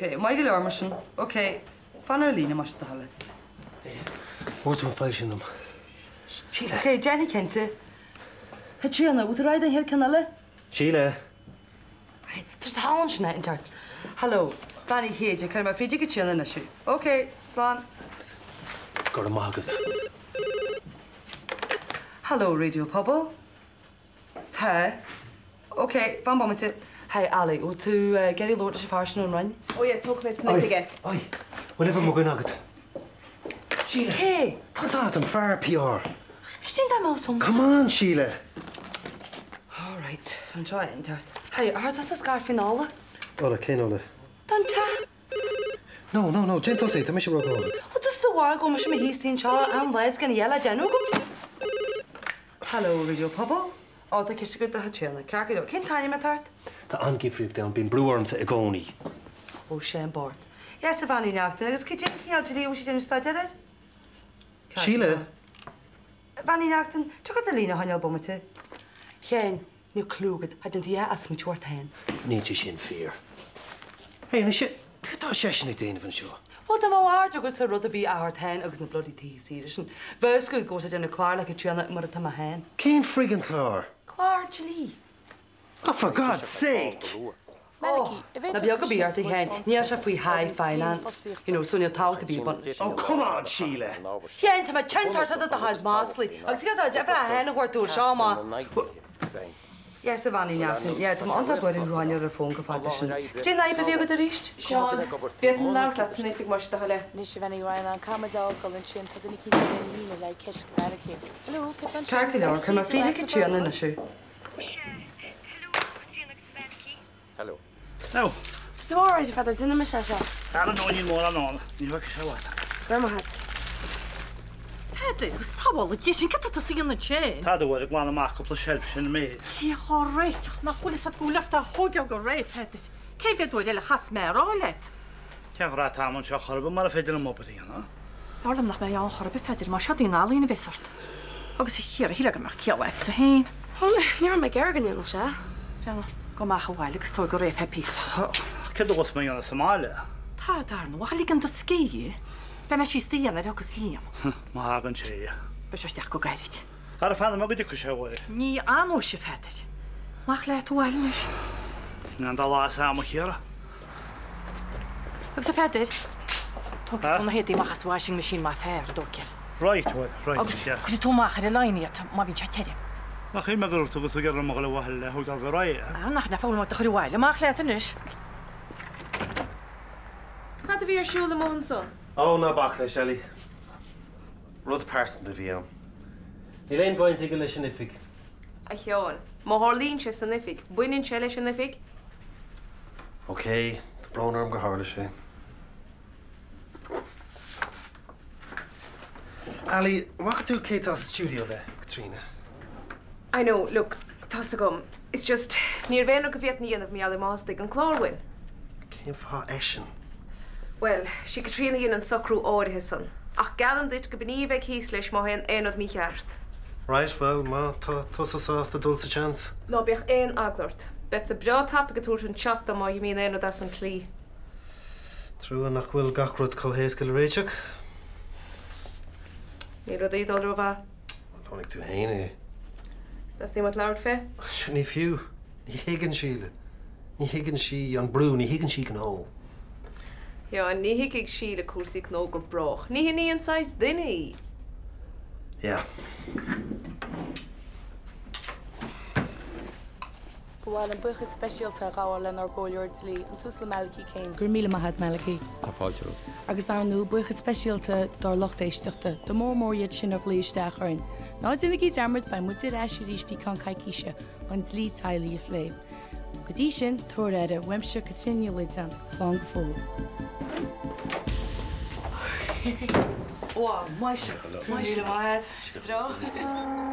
Ok, maith go leor mar sin. Ok, fan ar líne más do thoil é. Bhfuair tú an file sin dom? Síle! Ok, déanfaidh cinnte. Caitríona, bhfuil tú réidh don chéad ceann eile? Síle! Tá sé ann sin an tart. Hello, Bean Uí Chéide, cuirfidh mé fríd Caitríona anois thú. Ok, slán. Go raibh maith agat. Hello, Raidió Pobal. Tá. Ok, fan bomaite. Hi, Ali, bhfuil tú ag iarraidh labhairt leis an fear sin ón Roinn? Oh yeah, tógfaidh mé san oifig é. Oi, bhfuil uimhir mo dhuine agat? Síle! Cé? Tá's agat, an fear PR. Sin dá mbeadh Come on, Síle! All right, anseo é an tart. Hi, ar tusa scairt faoin ola? Ola, cén ola? Don teach. No, no, no, déan tusa é, tá mise róghnóthach. Ó, tusa do bharr go bhfuil mise i mo shuí istigh anseo an lá is gan a dhath le déanamh agam. Hello, Raidió Pobal. Ó, tá ceist agat do Chaitríona. Ceart go leor. Cén t-ainm atá ort? Tá an-difríocht ann, bíonn brú ormsa i gcónaí. Ó, sin Bart. Yes, a Bhean Uí Neachtain, agus cad é an cineál dlí a bhfuil sí ag déanamh staidéir air? Ceart go Síle! leor. A Bhean Uí Neachtain, tiocfaidh do líne a choinneáil bomaite. Sheáin, níl clue agat, tá déanta a as smaoitiú ort féin. Níl sé sin fíor. Hey, anois, céard tá seisean ag déanamh anseo? Bhuel, dá mbeadh aird agat ar rud ar bith ach ort féin agus na bloody tithe saoire sin, bheadh fhios agat go bhfuil sé ag déanamh clár le Caitríona mar atá mé féin. Cén friggin clár? Clár dlí. Oh, for God's sake! Oh, ná beag a bhí ort, a Sheáin, níl sé faoi high finance, you know, so níl tábhacht ar bith ag baint leis. Oh, come on, Síle! Sheáin, tá mé tinn tuirseach de do chuid maslaí, agus céard atá deifir a féin a thabhairt dúinn seo amach? Yes, a Bhean Uí Neachtain, yeah, tá mé iontach buartha thú a choinneáil ar an bhfón chomh fada sin. Cad é an fhadhb a bhí agat arís? Seán, bhféadfainn labhairt leat san oifig más do thoil é. Anois, a Bhean Uí Raghallaigh, caithfidh muid a fhágáil ansin, tá duine eicínt ar an líne le ceist go Malachy. Hello, cé atá ansin? Ceart go leor, cuirfidh mé fríd Caitríona anois thú. Hello. Now. Tá tú alright, a Pheadair, déanfaidh mise é seo. Ara no, níl mórán ann. Ní bheadh sé i bhfad. Go raibh maith agat. Peadar, go sábhála Dia sinn, cad tá tusa a dhéanamh ansin? Tada, bhuel, ag glanadh amach cúpla seilf sin an méid. Dia dhár réiteach, nach bhfuil fhios agat go bhfuil ort é a thóigeáil go réidh, Pheadair. Cé mhéad uair eile a chaithfeas mé a rá leat? Cén ghrá atá a'm anseo chor ar bith mara féidir liom obair a dhéanamh? B'fhearr liom nach mbeifeá ann chor ar bith, Peadar, mar seod í an ealaín a bhéas ort. Agus a Chiara, shílfeá go mbeadh ciall a'dsa féin. Bhuel, ní raibh mé ag iarraidh go ndéanfadh sé. Breathnaigh, gabh amach abhaile agus tóig go réidh fé píosa. Céard a bheas mé a dhéanamh sa mbaile? Tada, ar ndóigh, ach ligean do scíth. Beidh mé síos do dhéanamh ar thiocfas Liam. Má thagann sé. Beidh sé isteach go gairid. Ara fanfaidh mé go dtiocfaidh sé uair. Ní fhanfaidh sé, a Pheadair. Amach leat abhaile anois. Sin é an dá lá is am, a Chiara. Agus a Pheadair, tógfaidh tú na héadaí amach as an washing machine más fearr, a dóigh. Right, bhuel, right, Agus yeah. cuirfidh tú amach ar an line iad má bhíonn sé tirim. Nach shíl mé go raibh tú ag iarraidh mo dhul abhaile le thógáil go réidh. Ah, nach foghlaim do chur abhaile amach leat anois. Cad a bhí ar siúl amuigh ansan? Ó, ná bac leis, Ellie. Rud pearsanta a bhí ann. Níl aon bhaint aige leis an oifig. A Sheáin, má tharlaíonn sé san oifig, baineann sé leis an oifig. Ok, tá brón orm gur tharla sé. Ali, an bhfaca tú cé tá sa stiúideo le Caitríona? I know, look, tá's agam. It's just, níorbh aon rud go bhféadfainn a dhéanamh mar gheall ar má theastaigh an clár uainn. Cén fáth eisean? Bhuel, sí Caitríona a dhein an socrú áirithe san. Ach geallaim duit go b'in í a bheidh thíos leis má théann aon rud mícheart. Right, bhuel, má tá tusa sásta dul sa tseans. Ná bíodh aon eagla ort. Beadsa breá tapaidh ag tabhairt an chop dom má dh'imíonn aon rud as an tslí. Trua nach bhfuil gach rud chomh héasca le réiteach. Níl rudaí ag dul rómhaith. Bhuel, chonaic tú féin é. Theastaigh uait labhairt fé? Ní fiú. Ní thuigeann Síle. Ní thuigeann sí an brú, ní thuigeann sí gnó. Yeah, ní thuigfidh Síle cúrsaí gnó go brách. Ní hin í an saghas duine í. Yeah. Ba mhaith liom buíochas speisialta a ghabháil lenár gcomhairleoir dlí, an tUasal Malachy Kane. Go raibh míle maith agat, Malachy. Tá fáilte romhat. Agus ar ndóigh, buíochas speisialta dár lucht éisteachta, go mór mór iad sin a ghlaoigh isteach orainn. Ná déanaigí dearmad, beidh muid ar ais arís faoi ceann coicíse chun dlí teaghlaigh a phlé. Go dtí sin, tabhair aire, uaimse Caitríona Ní Loideáin, slán go fóill. Wow, maith sibh. Maith sibh. Míle maith agat. Go breá.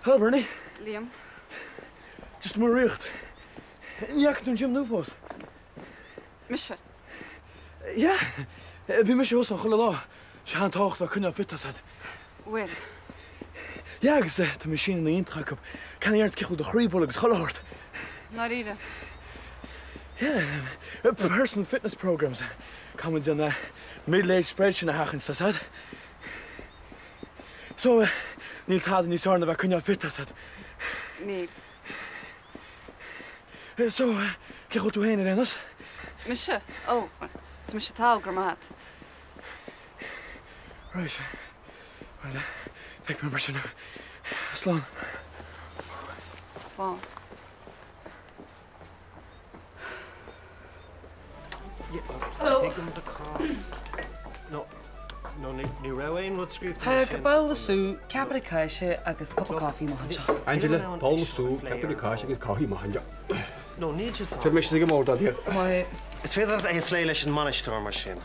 Hello Bernie. Liam. Just mo riocht. Ní fhaca tú an gym nua fós? Mise? Yeah. Bíonn mise thuas ann chuile lá. Sé an-tábhachtach coinneáil fit as. Bhfuil? Yeah agus tá meaisíneanna iontacha acu. Ceann a dhéananns cé chomh do chroí ag bualadh agus chuile shórt. Ndáiríre? Yeah. Personal fitness programs. Caithfidh muid an middle age spread sin a sheachaint, tá 's a'd. So, níl tada níos fearr ná bheith ag coinneáil fit, tá 's a'd. Níl. So, cén chaoi a bhfuil tú féin ar aon nós? Mise? Ó, tá mise togha, go raibh maith agat. Right. Bhuel, feicfidh mé mar sin. Slán. Slán. Hello. Thug babhla sú, ceapaire cáise agus cupa caife amach anseo. Angela, babhla sú, ceapaire cáise agus caife amach anseo. Tabharfaidh mise ag an mbord iad. Maith. Is féidir leat é a phlé leis an mbainisteoir mar sin.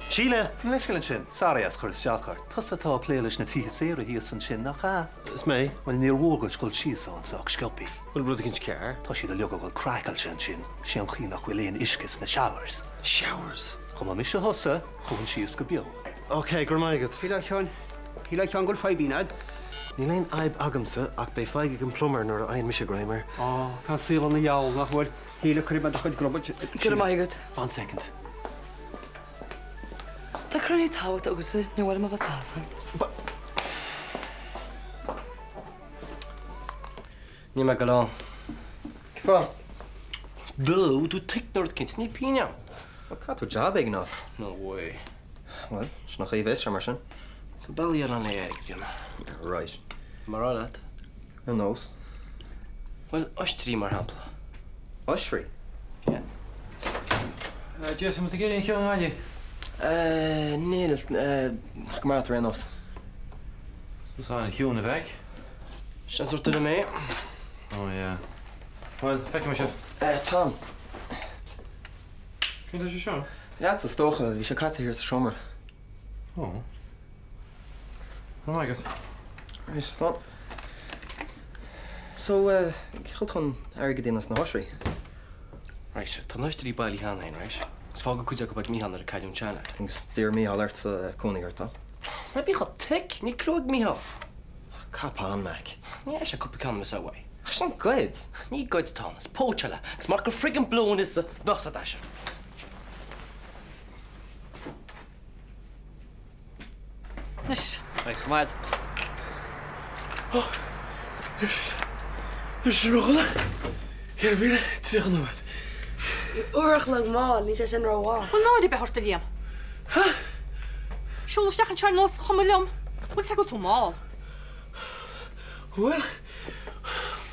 Síle! Leithscéal ansin. Sorry as cur isteach ort. Tusa atá ag plé leis na tithe saora thíos ansin, nach ea? Is mé. Bhuel, níor mhór duit dul síos ann sách sciobthaí. Bhfuil rud eicínt cearr? Tá siad uilig ag dul craiceáilte ansin. Sé an chaoi nach bhfuil aon uisce sna showers. Showers? Dá mba mise thusa, chuafainn síos go beo. Ok, go raibh maith agat. Shíl a Sheáin, shíl a Sheáin go bhfuil fadhb a'd. Níl aon fhadhb agamsa ach beidh fadhb ag an plumber nuair a fhaigheann mise greim air. Á, tá an saol ina gheall, nach bhfuil? Shíle, cuirfidh mé do chuid grub Go raibh maith agat. One second. Tá cruinniú tábhachtach agamsa, ní mhaith liom a bheith sásta. Níl mé ag dul ann. Cén fáth? Duh, tú tuig na rud cinnte, níl pingin a'm. Bhuel, caithfidh tú jab éigin a fháil. No way. Bhuel, sin an chaoi a bheas sé mar sin. Tá bealaí eile ann le airgead a dhéanamh. Right. Mar rá leat. Ar nós? Bhuel, oisrí mar shampla. Oisrí? Yeah. Jason, bhfuil tú ag iarraidh aon cheann i nGaillimh? Níl, go maith ar aon nós. Tusa an-chiúin a mhaic. Sin an sórt duine mé. Oh yeah. Bhuel, feicfidh mé sibh. Tom. Cén tá sé seo? Leatsa, is dócha. Bhí sé caite thiar sa seomra. Oh. Go raibh maith agat. Right, slán. So, cén chaoi chun airgead a dhéanamh as na hoisrí? Right, tá na hoisrí bailithe cheana féin, right? Agus fágadh cuid acu ag Mícheál nuair a cailleadh an seanfhear. Agus d'iarr Mícheál ortsa cónaí ort, tá? Ná bí chomh thick! Ní crua ag Mícheál! Cop on, Mac. Ní fhaigheadh sé cúpla ceann uime sa uaidh. Ach sin goid! Ní goid atá ann, is póitseáil é, agus mar gur friggin' blown is a bheadh sa dtaise. Anois. Go maith. Ó, tá sé ródhona. 4030 nóiméad. Uair a chloig mall, níl sé sin rómhall. Bhfuil náire ar bith ort, a Liam? Siúl isteach anseo ar nós chuma liom. Bhfuil tú go tú mall? Bhuel,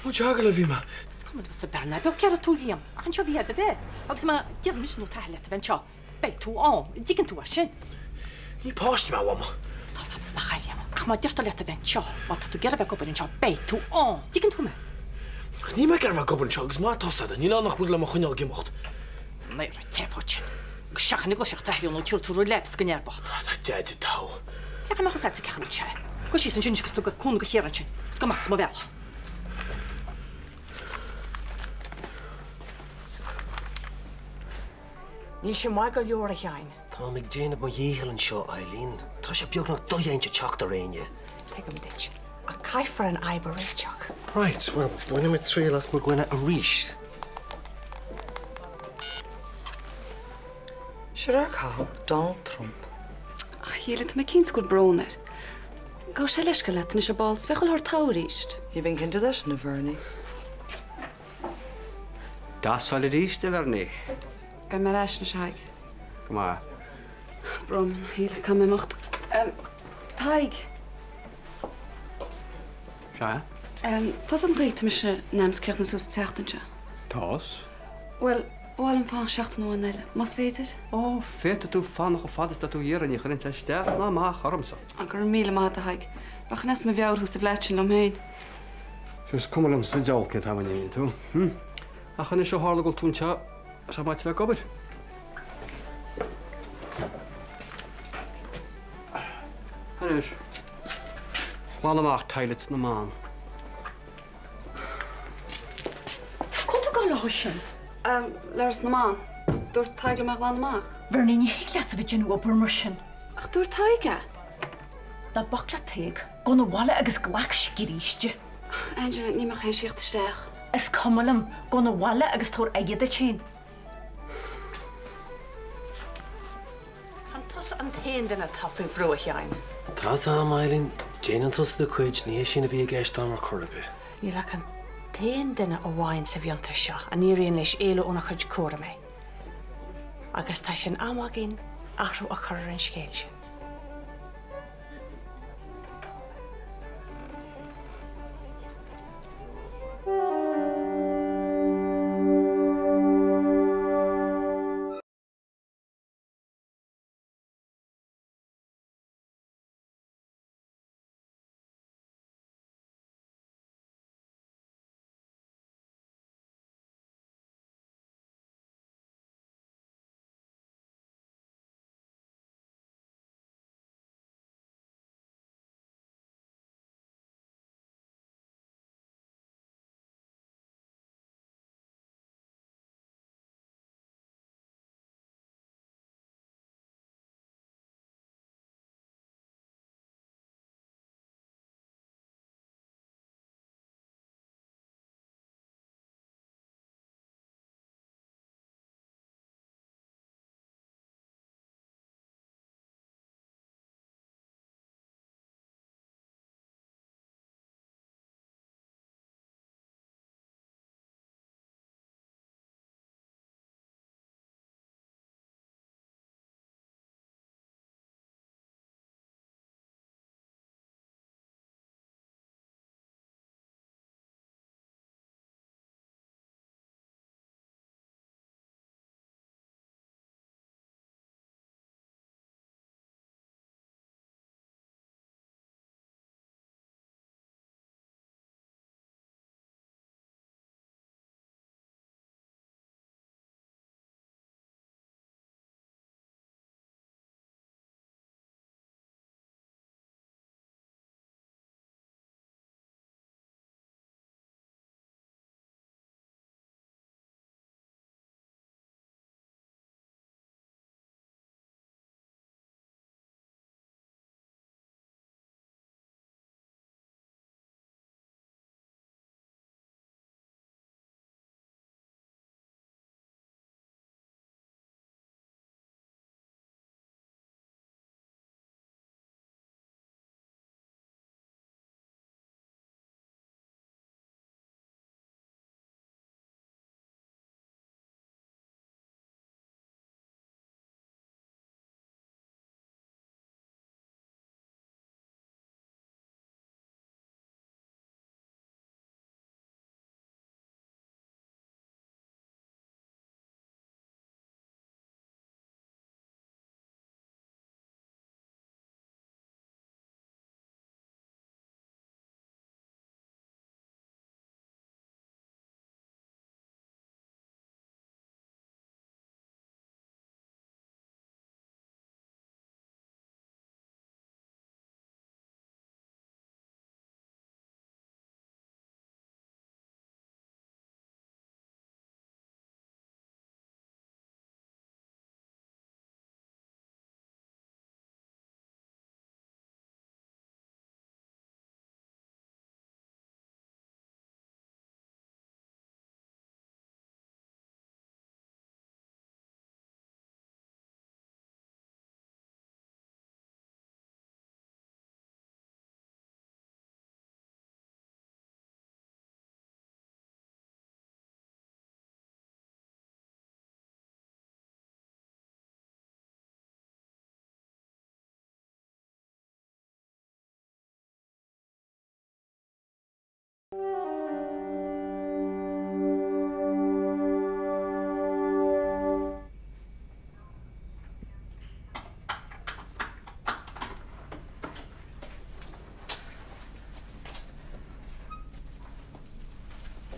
mo teaghlaigh a bhí mé. Is cuma liomsa bean ar bith céard tú, Liam, ach anseo a bhí agat a bheith. Agus má deireann mise nó t'athair leat a bheith anseo, Beidh tú ann, an dtuigeann tú é sin? Ní páiste mé, a Mhama. Tá's a'msa nach ea, Liam, ach má deirtear leat a bheith anseo, má tá tú ag iarraidh a bheith ag obair anseo, beidh tú ann. Dtuigeann tú mé? Ach níl mé ag iarraidh a bheith ag obair anseo agus má tá 's a'd, níl ann ach rud le mo choinneáil ag imeacht. Naoire, téigh fút sin. Agus seachain ag gluaiseacht a athair nó tabharfaidh tú relapse don fhear bocht. Tá Deaide togha. Cé go mbeadh fhios a'dsa cé chaoi a bhfuil sé. Gabh síos ansin agus tabhair cúnamh do Chiara ansin, agus gabh amach as mo bhealach. Níl sé maith go leor, a Sheáin. Táim ag déanamh mo dhícheall anseo, Eileen. Tá sé beagnach dodhéanta teacht ar éinne. Tuigim duit. Ach caithfear an fhadhb a réiteach. Right, bhuel, bainfidh mé triail as mo dhuine arís. Sure Cathal, Donald Trump. A Shíle, tá mé cinnte go bhfuil brón air. Gabhfaidh sé leithscéal leat anois ar ball 's beidh chuile shórt togha arís. Ní bheinn cinnte de sin, a Bhernie. Deas fáil arís, a Bhernie. Beidh mé ar ais anois, a Thaidhg. Go maith. Brón, a Shíle, caithfidh mé imeacht. Tadhg! Sea? Tá's agat an chaoi, tá mise in ainm 's críochnú suas an tseachtain seo. Tá's. Bhuel, ba mhaith liom fanacht seachtain amháin eile, más féidir. Ó, féadfaidh tú fanacht chomh fada is atá tú a iarraidh, ní chuireann sé isteach ná amach ormsa. Á, go raibh míle maith agat, a Thaidhg. Rachainn as mo mheabhair thú sa bhfleait sin liom féin. Sea, is cuma liom sa diabhal cén t-am a n-imíonn tú. Hm. Ach anois ó tharla go bhfuil tú anseo, tá sé maith a bheith ag obair. Anois, glan amach toilets na mban. leo sin? Le Ros na mBan. Dúirt Tadhg liom é a ghlanadh amach. Bernie, ní thig leat a bheith ag déanamh obair mar sin. Ach dúirt Tadhg é. Ná bac le Tadhg. Gabh 'na bhaile agus glac scríos de. Angela, níl mé tar éis a thíocht isteach. Is cuma liom. Gabh 'na bhaile agus tabhair aire duit féin. An tusa an t-aon duine atá faoi bhrú, a Sheáin? Tá's a'm, Eileen. Déanann tusa do chuid, ní hé sin a bhí i gceist a'm ar chor ar bith. Níl ach an t-aon duine amháin sa bhfiontar seo a n-éiríonn leis éalú óna chuid cúraimí. Agus tá sé in am againn athrú a chur ar an scéal sin.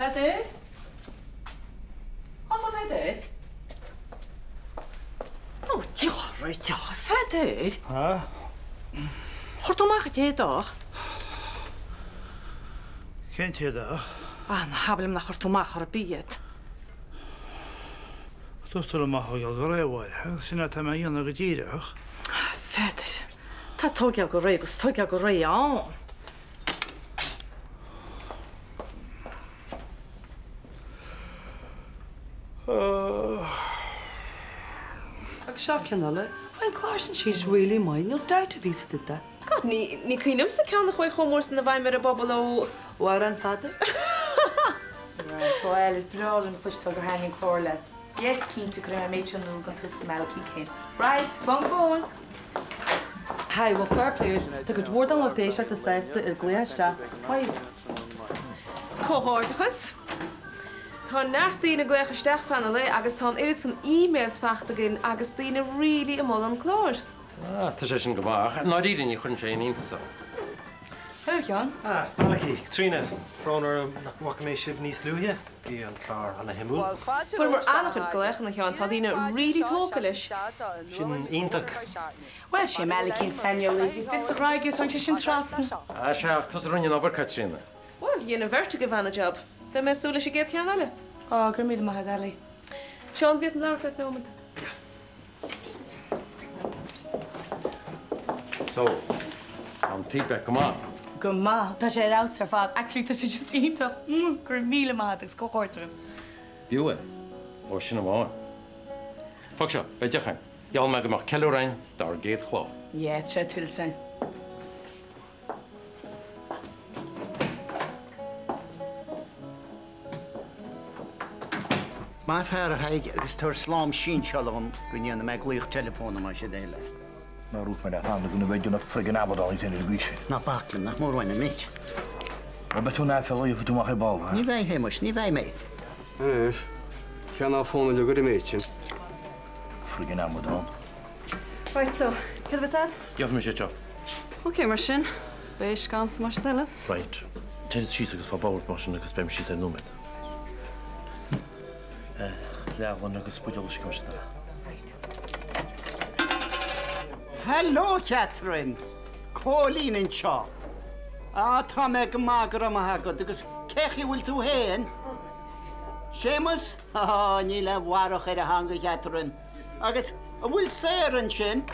Peadar? Cá bhfuil Peadar? Ó, diabhal, Pheadair! Há? Chuir tú amach an t-éadach? Cén t-éadach? Ah, ná habair liom nár chuir tú amach ar bith iad. Dúirt tú liom a thógáil go réidh, a Mháire, agus sin atá mé a dhéanamh go díreach. A Pheadair, tá tógáil go réidh agus tógáil go réidh ann. Agus seo ceann eile, Bhí an clár sin síos really maith, níl dabht ar bith fá dtaobh de. God, ní, ní cuimhin liomsa ceann a chuaigh chomh mór san i bhfeidhm ar an bpobal ó. Amhrán Fada. Right, bhuel, is breá liom cloisteáil gur thaitnigh an clár leat. Yes, cinnte, cuirfidh mé an méid seo in iúl don tUasal Malachy Kane. Right, slán go fóill! Hi, well fair play, tá cuid mhór den lucht éisteachta sásta ar glaoch isteach. Maith. Comhghairdeachas! Tá neart daoine ag glaoch isteach feadh an lae agus tá an oiread san emails faighte againn agus daoine really ag moladh an cláir. Ah, tá sé sin go maith, ach i ndáiríre ní chuireann sé aon iontas orm. Hello, a Sheáin. Ah, Malachy, Caitríona, brón orm nach bhfaca mé sibh níos luaithe. Bhí an clár ana-shuimiúil. Fuaireamar an-chuid glaochanna, a Sheáin, tá daoine really tógtha leis. Sin iontach. Bhuel, sé Malachy an saineolaí, bhí fios a ghrá aige is tháinig sé sin trasna. Ah, sea, ach tusa a rinne an obair, Caitríona. Bhuel, dhein an bheirt agaibh ana-jab. Beidh mé ag súil leis an gcéad cheann eile. Á, go raibh míle maith agat, Ali. Seán, bhféadfainn labhairt leat nóiméad? So, tá an feedback go maith? Go maith. Tá sé ar fheabhas ar fad. Actually, tá sé just iontach. Go raibh míle maith agat agus comhghairdeachas. B'fhiú é. Ó, sin amháin. Fág seo, beidh deoch againn. Gheall mé go mbeadh ceiliúradh againn dár gcéad chlár. Yeah, tá sé tuillte againn. Maith fear, a Thaidhg, agus tabhair slám sinseála dhom go ndéanfaidh mé glaoch teileafóin más é do thoil é. Ná rúth mé leat ann go bheidh na friggin amadáin féin ar an gcaoi sin. Ná bac liom, nach mór uaim an méid. Ó beidh tú in aiféala gheobhaidh tú amach ar ball, Ní bheidh, a Shéamuis, ní bheidh mé. Anois, cé ná fóna uilig ar an méid sin? Friggin amadán. Right so, céard a bheas a'd? Gheobhaidh mise seo. Ok, mar sin, beidh uisce a'msa más é do thoil. Right. Téigh síos agus faigh bord mar sin agus beidh mé síos ar nóiméad. Leabharlann agus buidéal uisce mar sin eile. Right. Hello, Catherine! Cóilín anseo. Ah, tá mé go maith, go raibh maith agat, agus cé chaoi bhfuil tú féin? Séamus? Ah, níl a mharach ar a theanga, Catherine. Agus an bhfuil Sarah ansin?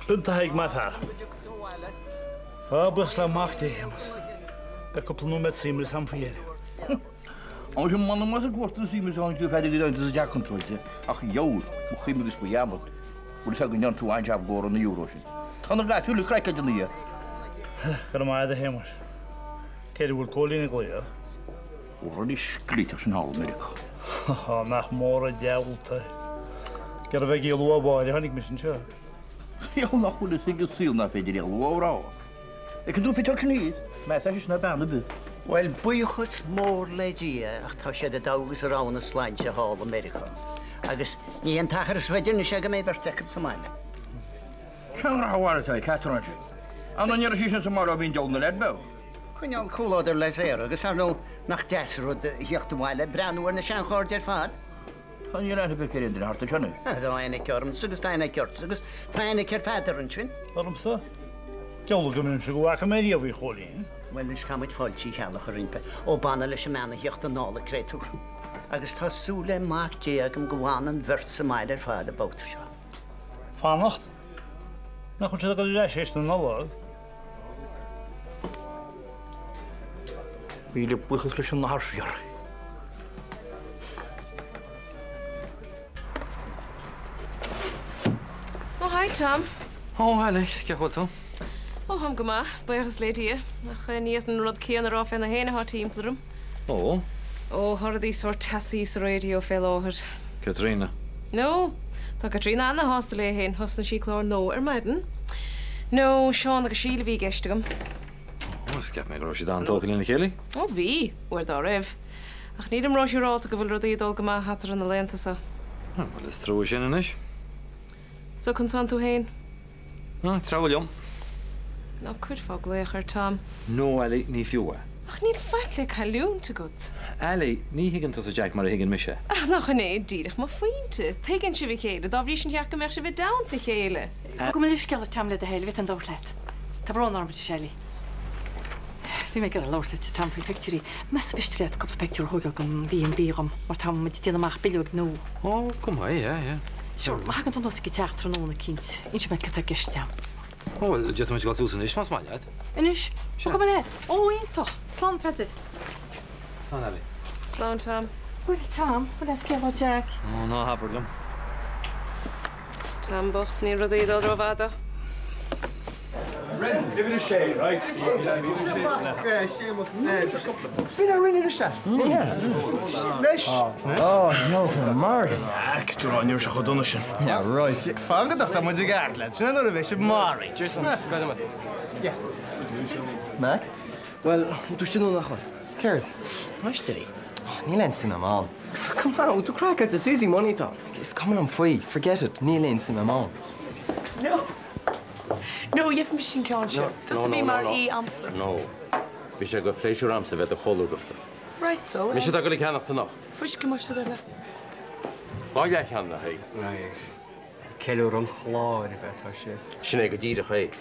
B'in Tadhg, maith fear. Á, buíochas le Mac Dé, a Shéamais. Beidh cúpla nóiméad suaimhnis a'm faoi dheireadh. Ó, sin m'anam as an gcúirt an suaimhneas a tháinig tú fear ag an sa teach contúirte, ach gheall, mo chuimhne agus mo dhearmad, bhfuil fhios agam go ndearna tú an-jab i gcomhair an euro sin. Tá na gasúir uilig craiceáilte ina dhiaidh. Go raibh maith agat, a Shéamais. Cé air a bhfuil Cóilín ag glaoch? Ó rudaí scríte sin thall i Meiriceá. Á, nach mór an diabhal é. Ag iarraidh a bheith ag éalú ó Mháire a tháinig mise anseo. Diabhal nach bhfuil fhios ag an saol nach féidir éalú ó mhná. Feiceann tú fiteáil sin thíos, meas eisean ar bean ar bith. Bhuel, buíochas mór le Dia ach tá siad i dtogha agus i rogha na sláinte thall i Meiriceá. Agus ní hé an t-achar is faide anois é go mbeidh beirt acu sa mbaile. Cén rath a mhair atá ag Catherine sin? An an ndéarfaidh sí sin sa mbaile ó bhí an diabhal ina leaid beo? Coinneáil comhluadar le Sarah agus ar ndóigh nach deas an rud a theacht abhaile breathnú ar na seanchairde ar fad. Tá níl aithne ar bith ar aon duine thart anseo anois. Tá aithne aici ormsa agus tá aithne aici ortsa agus tá aithne aici ar Pheadar ansin. Ormsa? Diabhal go mbeinnse go bhfaca mé riamh í, a Chóilín. Bhuel anois caithfidh muid fáilte Uí Cheallaigh a chur roimpi ó b'annamh leis an mbean a theacht anall a créatúr. Agus tá súil le Mac Dé agam go bhfanann an bheirt sa mbaile ar fad an babhta seo. Fanacht? Nach bhfuil siad ag dul ar ais théis na Nollag? Míle buíochas leis an Athair Síoraí. Ó, hi Tom. Ó, hi Ali, cén chaoi a bhfuil tú? Ó, táim go maith, buíochas le Dia. Ach ní fhéadfainn an rud céanna a rá fé na héinne atá timpeall orm. Ó? Ó, tá rudaí sórt teasaí sa raidió fé láthair. Caitríona. No, tá Caitríona ana-shásta léi féin, thosnaigh sí clár nua ar maidin. No, Seán agus Síle a bhí i gceist agam. Ó, is cheap mé go raibh siad an-tógtha lena chéile. Ó, bhí, uair dá raibh. Ach nílim róshiúrálta go bhfuil rudaí ag dul go maith eatarthu na laethanta seo. Bhuel, is trua sin anois. So, conas tánn tú féin? Ag treabhadh liom. Ná cuirfeá glaoch ar Tom? No, Ali, ní fiú é. Ach níl faic le cailliúint agat. Ali, ní thuigeann tusa Jack mar a thuigeann mise. Ach nach in é díreach mo phointe? Tuigeann sibh a chéile, dá bhrí sin cheart go mbeadh sibh i dteannta a chéile. Gabh mo leithscéal a Tom le do thoil, an bhféadfainn labhairt leat. Tá brón orm, a Shelley. Bhí mé ag iarraidh labhairt leat, Tom, faoi phictiúirí. Más mhiste leat cúpla pictiúr a thógáil don B&B dhom, mar tá muid ag déanamh amach bileog nua. Ó, go maith, yeah, yeah. Sure, má thagann tú anuas ag an teach tráthnóna eicínt, inseoidh mé duit cad tá i gceist agam. Ó, bhuel, d'fhéadfaimis dul suas anois, más maith leat. Anois? Ó, go maith leat. Ó, iontach. Slán, a Pheadair. Slán, Ali. Slán, Tom. Bhuel, Tom, bhfuil aon scéal ó Jack? Ó, ná habair liom. Tom bocht, níl rudaí ag dul rómhaith dó. Uimhir a sé, right? Bhí na rinne se. Leis. Ó, no, Mary. Actor an se dona sin. Yeah, right. Fan go dtí muid ag aird leat, sin nuair a bheidh sibh maraithe. Jason, go raibh maith. Yeah. Mac? Well, tú sin nach bhfuil. Céard? Aisteoirí. Níl aon suim agam ann. Come on, tú craiceáilte, it's easy money tá. Is cuma liom faoi, forget it, níl aon suim agam ann. No. No, gheobhaidh mise an ceann seo. Tusa a bhí mar aoi a'msa. No. Bhí sé de phléisiúr a'msa bheith i do chomhluadar-sa. Right so. Mise atá ag dul ag ceannacht anocht. Fuisce muis a dhuine. Dhá leathcheann le haghaidh. Right. Ceiliúradh an Chláir ab ea atá sé. Sin é go díreach é.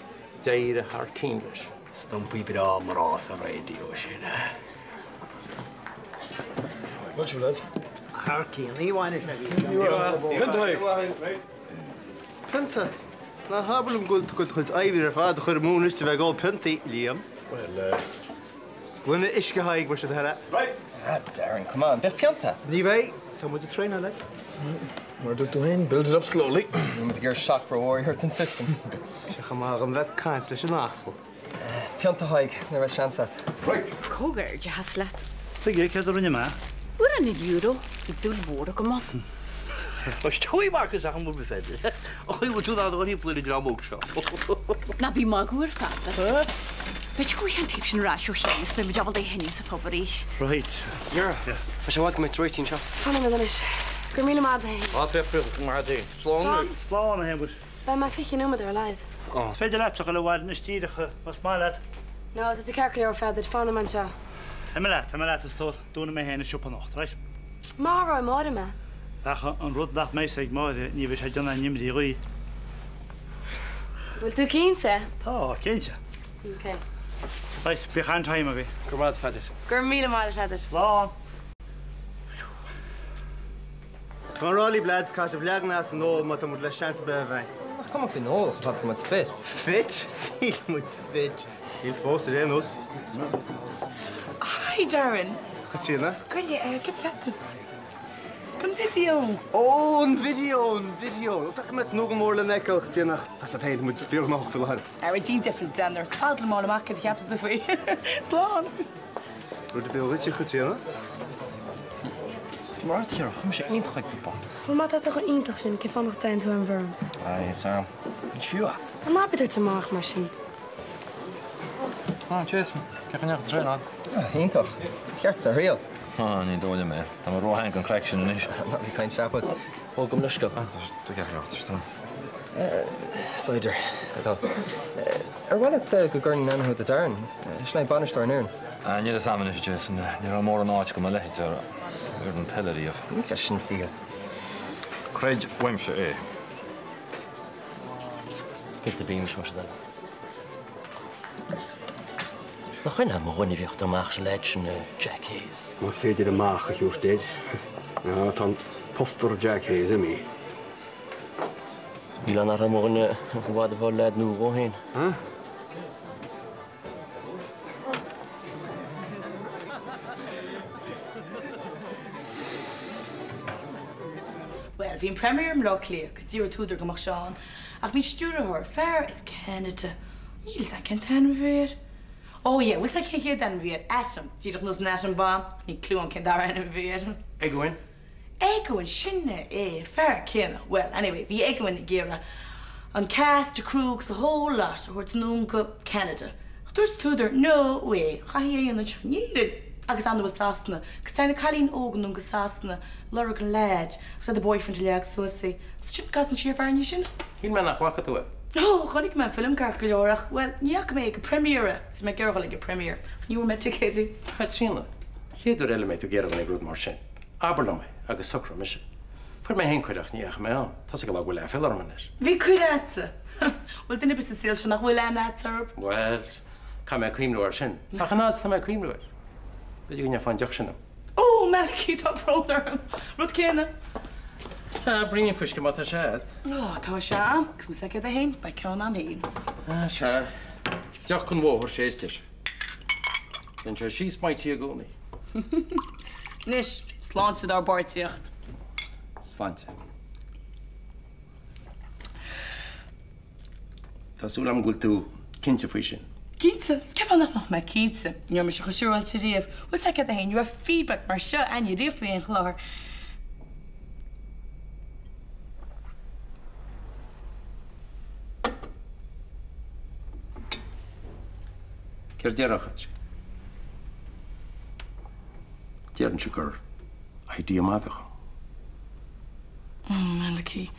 D'éirigh thar cionn leis. Stumpaí breá mná sa raidió sin, eh? Bhuel, sibh lads. Thar cionn, ní bhainfidh sé. Pionta! Pionta? Ná habair liom go bhfuil tú ag dul do chuid oibre ar fad a chur amú anois de bheith ag ól piontaí, Liam. Bhuel, eh. Gloine uisce Thaidhg, mar sin de. Right! Ah, Darren, come on, beidh pionta agat. Ní bheidh. Tá muid ag traenáil, lads. Mar a dúirt tú féin, build it up slowly. Níl muid ag iarraidh shock rómhór a thabhairt don system. Sé chomh maith dhom bheith ag caint leis an asal. Pionta, Thaidhg, nuair a bheas seans agat. Right! Comhghairdeachas leat. Tuige, céard a rinne mé? Uair an Euro, bhí dúil mhór agam ann. Is amach is ach an bhfuil féidir. An chaoi a bhfuil tú in ann a dhul thimpeall ar an dream óg seo. Ná bí ag magadh ar Pheadar. B'fhéidir go bhfaighidh an taobh sin ar ais ó chéile is beidh muid ábalta é a sheinm sa phub arís. Right. Yeah. Tá sé i bhfad go mbeidh tú réitithe anseo. Fanfaidh mé anois. Go raibh míle maith agat a Shéamais. Maith agat. Slán. Slán. Slán, a Shéamais. Beidh mé 20 nóiméad ar a laghad. Is féidir leatsa dhul abhaile anois díreach, más maith leat. No, tá tú ceart go leor, a Pheadair. Fanfaidh mé anseo. Tá mé leat, tá mé leat, a stór. Dúnfaidh mé féin an siopa anocht, right? Maróidh Máire mé. Ach an rud nach mbeidh 'fhios ag Máire, ní bheidh sé ag déanamh aon imní dhaoithe. Bhfuil tú cinnte? Tá, cinnte. Ok. Right, bíodh an-time agaibh. Go raibh maith agat, a Pheadair. Go raibh míle maith agat, a Pheadair. Slán. Come on Rolly lads, caithfidh sibh leagan as an ól má tá muid le seans ar bith a bheith. Nach cuma faoin ól chomh fada is atá muid fit. Fit? Níl muid fit. Níl fós ar aon nós. Hi Darren. Caitríona. Goile, cad leat tú? An video. Ó, an video, an video. Tá mé ag tnúth go mór lena fheiceáil, Caitríona, ach tá sé féin, tá muid fíorghnóthach faoi láthair. Ara, déan deifir is breathnaigh air, is fada liom a fháil amach cad a cheapas tú faoi. Slán. Rud ar bith dhuit, a Chaitríona? Mar a thiar, chum sé iontach ag football. Bhuel, má tá tú chomh iontach sin, cén fáth nach dtéann tú ar an bhfoireann? Aye, Sam. Ní fiú é. Ná bí ag tabhairt amach mar sin. Ah, Jason, cén chaoi a ndeachaigh an traenáil? Ah, iontach. Ceart sa thriail. Ah, ní dóigh liom é. Tá mé róshean don chraic sin anois. Ná bí ag caint seafóid. Ó, gabh mo leithscéal. Ah, tá ceart go leor, tá. Cider, atá. Ar mhaith leat go gcuirfinn in aithne thú do Darren? Sin é bainisteoir an fhoireann. Ah, níl fhios a'm anois, Jason. Ní raibh mórán áit do mo leithéid ar fhoireann peile riamh. Níl sé sin fíor. Creid uaimse é. Pionta Beamish mar sin eile. Nach in é mo dhuine a bhíodh dá mbeadh sa leaid sin Jack Hayes? Más féidir amach a thabhairt air. Tá an poffter Jack Hayes imithe. Níl ann ach mo dhuine i bhfad a bheadh leaid nua dhó féin. Bhuel, bhí an Premier i mBleá Cliath agus d'iarr an t-údar go mbeadh sé ann, ach bhí an stiúrthóir, fear as Ceanada, níl fhios a'm cén t-ainm a bhí air. Oh yeah, bhfuil fhios a'd cén chéad ainm a bhí air? Atom, díreach nós an atom bomb, ach níl clue a'm cén dara ainm a bhí air. Egoin. Egoin, sin é, fear céanna. Bhuel, anyway, bhí Egoin ag iarraidh an cast, the crew agus the whole lot a thabhairt anonn go Ceanada. Ach dúirt an t-údar, no way, chaithfí é a dhéanamh anseo in Éirinn agus ar ndóigh i Sasana, agus téann an cailín óg anonn go Sasana ag lorg an leaid agus the boyfriend a leag suas í. Agus ansin casann sí ar fear níos sine. Shíl mé nach bhfaca tú é. Ó, chonaic mé an film ceart go leor ach, bhuel, ní fhaca mé ag an premiere. Bhí mé ag iarraidh dul ag an premiere ach ní bhfuair mé ticéadaí. A Chaitríona, chéad uair eile a mbeidh tú ag iarraidh dul ag rud mar sin, Abair liom é agus socróidh mise. Fuair mé féin cuireadh ach ní dheachaigh mé ann. Tá's ag an lá go bhfuil aiféala orm anois. Bhí cuireadh a'dsa. Bhfuil duine ar bith sa saol seo nach bhfuil aithne a'dsa orthu? Bhuel, Caithfidh mé cuimhniú air sin. Ach an fhad is atá mé ag cuimhniú air, b'fhéidir go ndéanfá an deoch sin dom. Ó, Malachy, tá brón orm. Rud céanna. Sea, braoinín fuisce má tá sé a'd. Ó, tá sé a'm, agus más aige é féin, beidh ceann a'm féin. Ah, sea. Deoch an bhóthair, sé is deise. Téann sé síos mighty i gcónaí. Anois, sláinte dár bpáirtíocht. Sláinte. Tá súil agam go bhfuil tú cinnte faoi sin. Cinnte? Cén fáth nach mbeadh mé cinnte? Ní raibh mise chomh siúráilte riamh. Bhfuil 's agat féin, ní raibh feedback mar seo a'inne riamh faoi aon chlár. Céard déarfá, a Chaitríona? Déarfainnse gur idea maith a bheadh ann. Oh, Malachy.